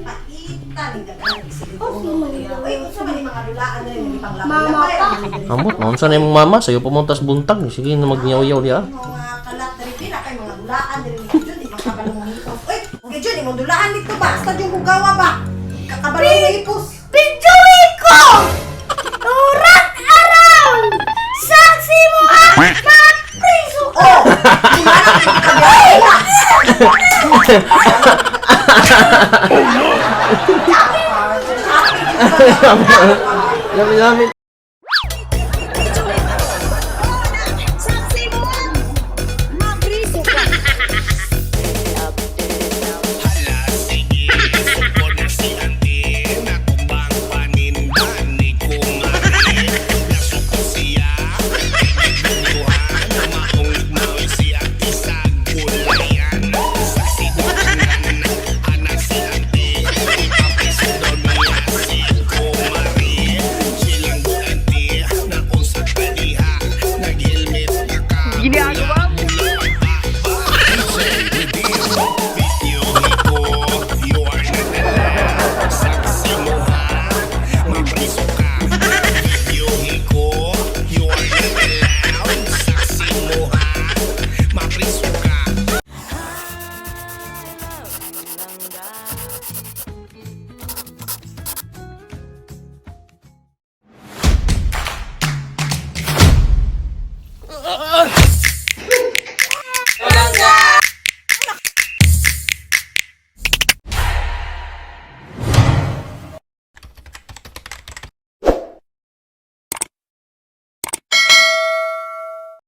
Paita ni daghan. Oh, Uy, unsa man ni mga dulaan na yung Mama pa. Amot, naunsa na imong mama sayo pumuntas buntag. Sige na magnyaw-yaw diha. Mga kalat diri pila kay mga dulaan diri ni Jun, di makabalong hipos. Uy, kay Jun imong dulaan dito ba? Basta jud hugawa ba? Kakabalong nga hipos. Pijuwi ko! Urat around! Saksi mo ang mapriso ko! Oh, di ba na Lami-lami.